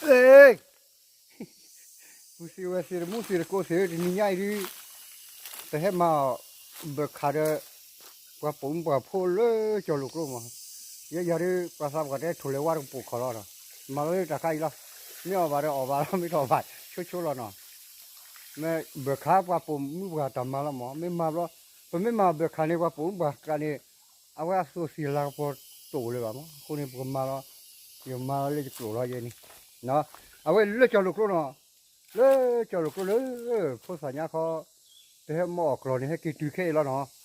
အ့ ပူၤသ့ဝဲသ့တမူသ့တကိးသ့ တနံၤညါအံၤဒုး ပဟဲမၤအီၤဘၢၣ်ခးဒီး ပှၤပိာ်မုၣ်ပှၢ်ဖိလၢကၠီၤလိာ်ကျိမး, ယဲယၤဒုး ပှၤသးပှၢ်တဲထိၣ်လဲၤဝါတကပိာ်ခီၣ်လီၤဒီး မၤလီၤလၢတၢ်ခါအံၤလီၤ, မ့ၢ်အီၣ်ဘၣ်ဒီးအီၣ်ဘၣ်လီၤ မ့ၢ်တအီၣ်ဘၣ်ဆိဆိလီၤနီၤ, မ့ၢ်ဘၢၣ်ခးပှၤပိာ်မုၣ်ပှၢ်တၢ်မၤလီၤမး, မ့ၢ်မၤဘျီ ပမ့ၢ်မၤဘၢၣ်ခးန့ၣ် ပှၤပိာ်မုၣ်ပှၢ်ကျါန့ၣ် အဝဲအသူးအသ့ၣ်လၤကပီၤတအိၣ်လၢၤဘၣ်မး, အဃိန့ၣ် ပကမၤလီၤ, ယမၤလီၤလၢယကျိာ်လီၤယဲန့ၣ်, အဝဲလၢကၠီၤလိာ်ကျိနီၤ, လၢကၠီၤလိာ်ကျိလၢ ဖိသၣ်ညါခီ ပဟဲမၤအီၣ်ကျီၢ်န့ၣ် ဟဲက့ၤတုၤခဲအံၤလီၤနီၤ,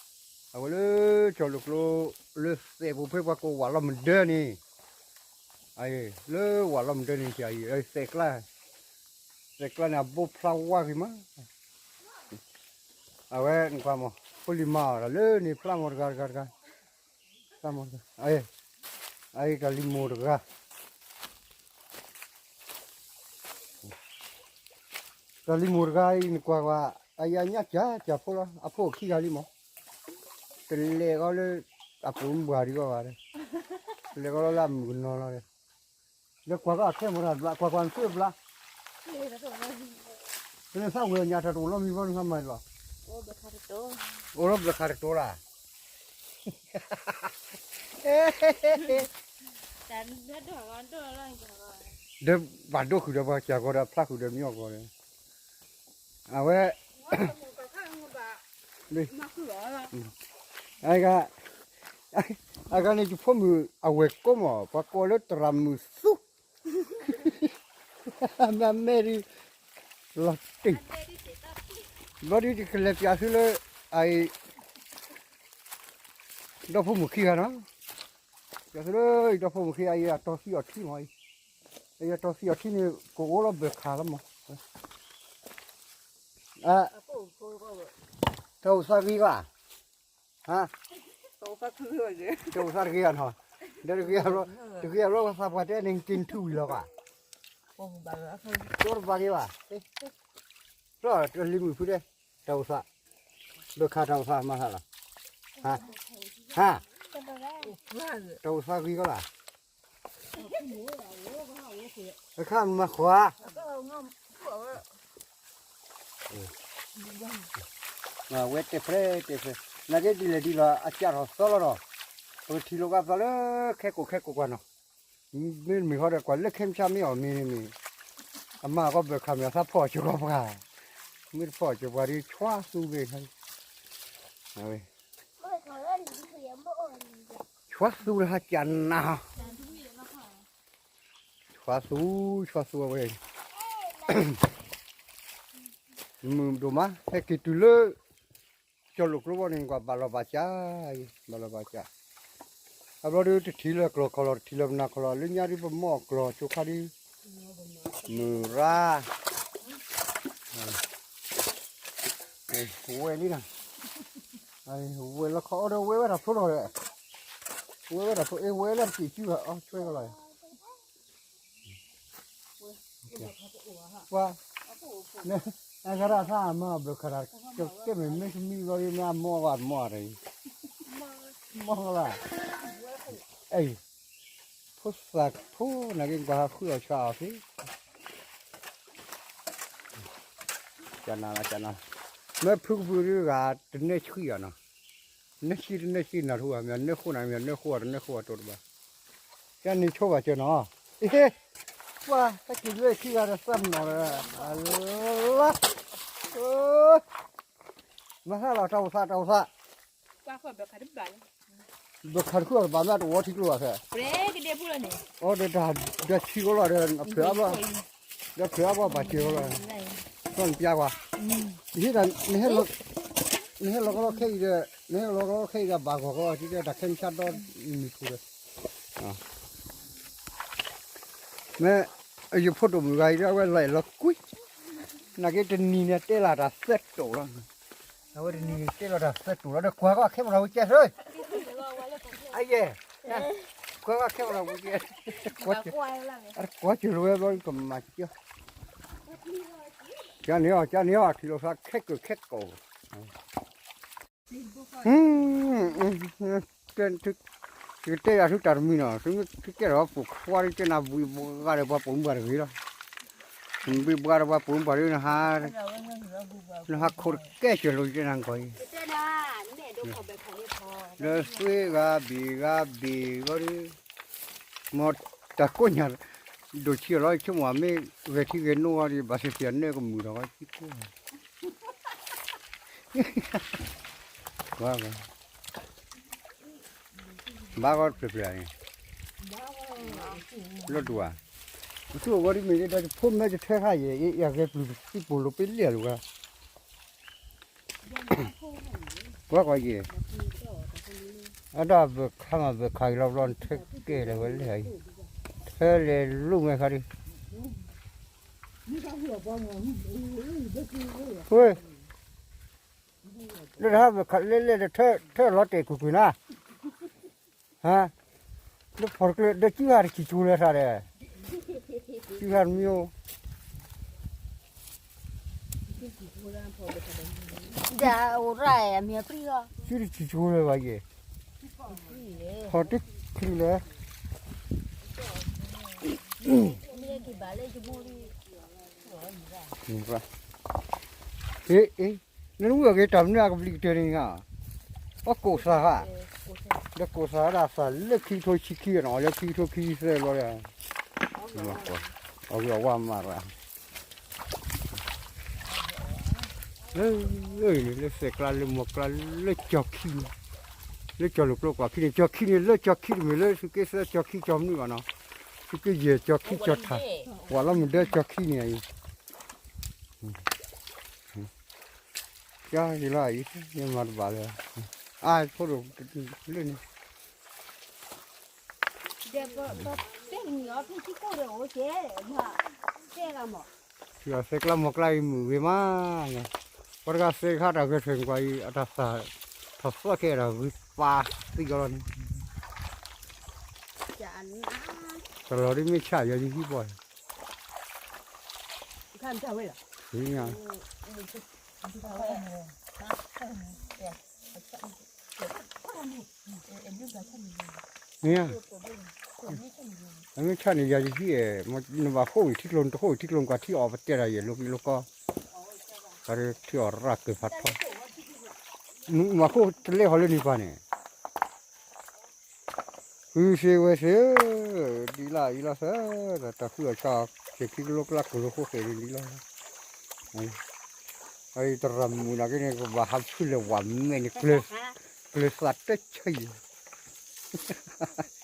အဝဲလၢကၠီၤလိာ်ကျိ လၢသဲးပူၤဖဲပှၤကိးဝၣ်လီၤမဒၢန့ၣ်, လၢဝၣ်လီၤမဒၢန့ၣ် သဲးကျါ သဲးကျါန့ၣ် အဘိဖျါဝါဂ့ၤမး, အဝဲနကွၢ်မး ဖိလံၤမၤအီၤဒီးလၢန့ၣ် ဖျါမီၤတဂၤတဂၤတဂၤ, ဖျါမီၤတဂၤ, အအံၤတၢ်လံၤမိၢ်တဂၤ, တၢ်လံၤမိၢ်တဂၤအံၤ နကွၢ်ကွၢ်, အအံၤအညၣ်ကၢ်ကၢ်ဖိလီၤ, အဖိခံဂၤလံမး, တလဲၤဃီလၢ အပိာ်မုၣ်ပှၢ်ဒံးဘၣ်ဘၣ်, တလဲၤဃီလီၤလၢအမုၣ်ကနီၤလီၤ, ဒီးကွၢ်ကီအခဲမီၤတၢ်ဘျး ကွၢ်ကွၢ်နသုဘျး, ပနသးဝဲညါတၢ်တအိၣ်လီၤမံၤဘီနဟါမၤလီၤ, အိၣ်လီၤဘျၢၣ်ခးတတိၤလၢ် ဒီးဘၣ်ဒိဃုာ်ဒီးပှၤစၢ်ဂီၤဒီးဖျါဃုာ်ဒီးမံအီၣ်ဂီၤဒီး, အဝဲ အဂၤန့ၣ် ယဖိမုၣ်အဝဲၢ်ကိးမး ပှၤကိးလၢသရၣ်မုၣ်သူ, မ့ၢ်မဲဒ် လီၤတံၢ်, ဘျီဒ်ယကလဲၤပၠးသုလၢ အအံၤ ဒီဖိမုၣ်ခံဂၤနီၤ, ပၠးသုလၢ ယဒီဖိမုၣ်ခံဂၤအံၤ အတီၤသံအီၤထံမးအံၤ, အံၤအတီၤသံအီၤထံန့ၣ် ကအိၣ်လီၤဘၢၣ်ခးလီၤမး, တၢ်အိၣ်သးဂ့ၤဘၣ်, ဟါ, တအိၣ်သးတဂ့ၤဘၣ်နီၤ, ဒီးတဂ့ၤဘျီ တဂ့ၤဘျီ ပှၤသးပှၢ်တဲန့ၣ် က့ၤနထူဝံၤလီၤဘၣ်, တိတဘၣ်ဂ့ၤဘၣ်, တလံၤမုၣ်ဖုတဲ, တၢ်အိၣ်သး, ဘၢၣ်ခးတၢ်အိၣ်သးမၤသးလီၤ, ဟါ, ဟါ, တၢ်အိၣ်သးဂ့ၤကီလၢ် အခါမၤခွါ, ဝဲတဲဖျဲတဲဖျဲ, နာ်က့ဒ်လဲၣ်ဒ်လီၤ အကၢ်ထီၣ်သီလီၤဒီး, ပကထံၣ်လိာ်ကသးလၢခဲကိာ်ခဲကိာ်ကွၢ်နီၤ, မ့တမ့ၢ်ဃီဒီး ကွၢ်လၢခဲမုၢ်ဆါမ့ၢ်အီၣ်မ့ၤန့ၣ်မ့ၢ်, အမၤကီဘၢၣ်ခးမ့ၢ်အသးဖီၣ်ကၠိၤကီးပှၤ, မ့ၢ်တဖီၣ်ကၠိၤပှၤဒီး ဆွါသူဘ့ၣ်ခါ, ဆွါသူလၢဟးကၠးနၤ, ဆွါသူ, ဆွါသူအဝဲ, မုၢ်ဒိၣ်မး ဟဲက့ၤတုၤလၢ ကၠီၤလိာ်ကျိဘီန့ၣ် ကွၢ်ဘၣ်လီၤဘၣ်စး, ဘၣ်လီၤဘၣ်စး, အဘျီဒုးတထံၣ်လၢကျီၢ်ခီၣ်လီၤ တထံၣ်လၢပနၢ်ခီၣ်လီၤ လၢညါဒုးပမီၢ်ကျီၢ်ဆိခါဒုး, မုၢ်ရါ ဝဲလံနီၤ, ဝဲလီၤခီအီၤဒီးဝဲဝဲတၢ်ဖိလီၤ, ဝဲဝဲတၢ်ဖိ အ့ၣ် ဝဲလၢတက့ၢ်စုဘၣ်အီၤ ဆွဲကလီၤ, ပှၤ, အဂၤဒၣ်သးမၤဘၢၣ်ခးတၢ်, ကဲမ့ၢ်မ့ၢ်တမံၤဘျီဒ်မ့ၢ်အမီၢ်ဘၣ်မီၢ်တၢ်အံၤ, မီၢ်လၢ, အံၤ, ဖိသၣ်ဖိနာ်က့ ကွၢ်ဟးဃုအီၣ်ဆှးအီၣ်ဖဲ ကနၤလီၤကနၤလီၤ, မ့ၢ်ဖုကဖုဒုးဂၤ တနဲဆှံအီၤနီၤ, နဲဆှံတနဲဆှံနၢ်ထူဧါ မ့ၢ်နဲဃိနၤ မ့ၢ်နဲဃိအီၤ တနဲဃိအီၤတိတဘၣ်, ကန့ၣ်ဆိဘၣ်စၢၤနီၤ, အ့ဟ့, ပှၤ တၢ်က့ၤလၢခံဂၤဒီးသးမနီၤဒီး, လါ, မၤသးလီၤ တၢ်အိၣ်သး တၢ်အိၣ်သး ဘၢၣ်ခးတခုအီၤတဘၣ်မ့ၢ်တဝီထံကျိဘၣ်ဖဲ, အီၤဒီးတၢ်ဆံးကီးလီၤဒီး အဖျၢၣ်အဘီ, ဒီးဖျၢၣ်အဘီဘၣ်စၢၤကီးလီၤ, သီၣ်နပျါကွၢ်, ယဟ့ၣ်တၢ်, နဟဲလီၤကလီခဲအံၤဒီး, နဟဲလီၤကလီခဲအံၤဒီး ဘၣ်ဂီၢ်ကလီ တၢ်ခဲမုၢ်ဆါဒီနံၤထူဒီး, မ့ၢ်, ယဖိဒိၣ်မုၣ်ဂၤအံၤဒီး အဝဲလီၤအဲၣ်လီၤကွံ, နာ်က့တနံၤန့ၣ်တဲလီၤတၢ်သၢတိာ်လီၤ, အဝဲတနံၤန့ၣ်တဲလီၤတၢ်သၢတိာ်လီၤ ဒီးကွၢ်ကီၢ်ခဲမရၤဝံၤကဲး, အယဲၢ်, ကွၢ်ကီၢ်ခဲမရၤဝံၤကဲး, ကွၢ်စၢၤလီၤဝဲဘျီကမၤစၢၤ, ကန့ၣ်အီၤ ကန့ၣ်အီၤ ထံၣ်လိာ်သးခဲကိာ်ခဲကိာ် ကဲ, ကဲ, ယကတဲယၤဆူတၢ်တမံၤနီၤ, သုမ့ၢ်ကဲထီၣ်ပှၤဖိခွါဒီး ကဲနၤဘှံးဘှါဒီးပှၤပိာ်မုၣ်ပှၢ်တဂ့ၤလီၤ. ဘှံးဘှါဒီးပှၤပိာ်မုၣ်ပှၢ်ဒီး နဟါ, နဟါခိၣ်တကဲစၢၤလိာ်ကတဲနၤကီၢ်အံၤ, ဒီးသွ့ဂၤဘ့ၣ်ဂၤဘ့ၣ်ဘီဒီး, မ်တၢ်ကိးညါ, ဒိၣ်ဆံးအလီၤ ဆိကမိၣ်မ့ၢ်ဂဲၤထံဂဲၤနိဝံၤဒီး ဘၣ်သ့ၣ်သ့ၣ်အနၢကမုာ်ဒီး ကကိး ဘၣ်ဂီၢ်တဖျၢၣ်ဖျၢၣ်န့ၣ်, လီၤဒူၣ်ဧါ, ပသူအဂီၢ်ဒ်မ့ၢ်ဒီး ဖိမ့ၢ်တထဲခါယဲၢ် ယဂဲၤပျုၢ်ပသံပိာ်လိာ်ပ့လံလီၤဂၤ, ကွၢ်ကွၢ်ယဲၢ်, အဒၣ်ဘၢၣ်ခါမး ဘၢၣ်ခါအံၤလီၤဘျီ နထဲကဲလဲၣ်ဝဲလဲၣ်အံၤ, ထဲလဲၤလိၣ်မဲာ်ခါဒံး, ဝဲ လၢတဟါဘၢၣ်ခးလဲၣ်လဲၣ်ဒီး ထၢလီၤတဲာ်ကွ့ၢ်ကွ့ၢ်နၤ, ဟါ, လၢဖီၣ်တကျၢၤ ဒီးစုဟးတဆံၣ်ဆိလၢထါဒီး, စုဟးတမံၤအိၣ်, ဒီးအိၣ်ရၣ်အမံၤအပြံၢ်လီၤ, စုတဆံၣ်ဆိလၢၤဘၣ်ယဲၢ်, ဖီၣ်တချံၣ်လၢ နဝံၣ်အဂ့ၤတၢ်မနုၤအကဘျံးကတၢၢ်န့ၣ်ဧါ, ပှၤကိးသးဧါ, ဒီးကိးသးဒၣ်သးလၢခံကထိဆံခံနီၤ လၢခံကထိခံဆံသၢဘျီဒီး, အဂ့ၢ်အဝါမၤရၣ်, လၢန့ၣ် လၢသဲးကျါလၢမီၢ်ကျါလၢကၠီၤခံန့ၣ်, လၢကၠီၤလိာ်ကျိကွၢ်ခံန့ၣ် ကၠီၤခံန့ၣ် လၢကၠီၤခံတမ့ၢ်လၢသုးက့သၢကၠီၤခံကၠီၤမနုၤဘၣ်နီၤ, သုးက့ယဲၢ်ကၠီၤခံကၠီၤထး, ဝဲလီၤမုၢ်ဒၢကၠီၤခံန့ၣ်အံၤ ကၠီၤယံၤလီၤအံၤ ယမၤတဘၣ်လၢၤ, အါ ဖိဒိၣ်လၢန့ၣ်, ဒီးပတဲနံၤအီၤဖဲထံကိၢ်ဒီးအိၣ်ကဲ, မၤတဲဂၤမး, ထံအီၤသဲးကျါမီၢ်ကျါအံၤမုာ်ဂ့ၤမး, ပှၤတဂၤသဲးခါတၢ်ဂဲၤဆၢၣ်ကွၢ်အံၤ အတၢ်သၣ်, ထီၣ်သွၣ်ခဲအတၢ်ဂ့ၤပာ်သံကီးလီၤန့ၣ်, တလီၤဒ်မ့ၢ်ဆၣ်ယီၤယဟံၣ်ပီၢ်န့ၣ် မ့ၢ်, အမ့ၢ်ဆၣ်န့ၣ် ယၤယဟံၣ်အဲၣ်, နဘၣ်ဃိၣ်ဝံၤထံကျိနတဃိၣ်ဝံၤထံကျိနကွၢ်ထံအီၣ်ပတဲဒၣ်ယဲၢ်လိာ်က့ၤလိာ်ကီ, ပှၤထံအီၣ်ရၣ်ကၢၢ်ဖးထီ, မၤဃိၣ်တလဲဟီၣ်လၢန့ၣ်ပှၤန့ၣ် ဃုစ့ဝဲစ့, ဒ်လၢအံၤလီၤသၢ, တၢ်ဃုအီၣ်ဆၣ်အီၣ် စ့ၤခံကလိကျါကိၢ်လိာ်ဃိဃဲၤလံလီၤ, အံၤတရၣ်မုာ်နာ်က့န့ၣ် ကဘၣ်ဟးဖုလဲၤဝးမဲာ်န့ၣ်, ကျၢၤသးတဆံး, အံၤ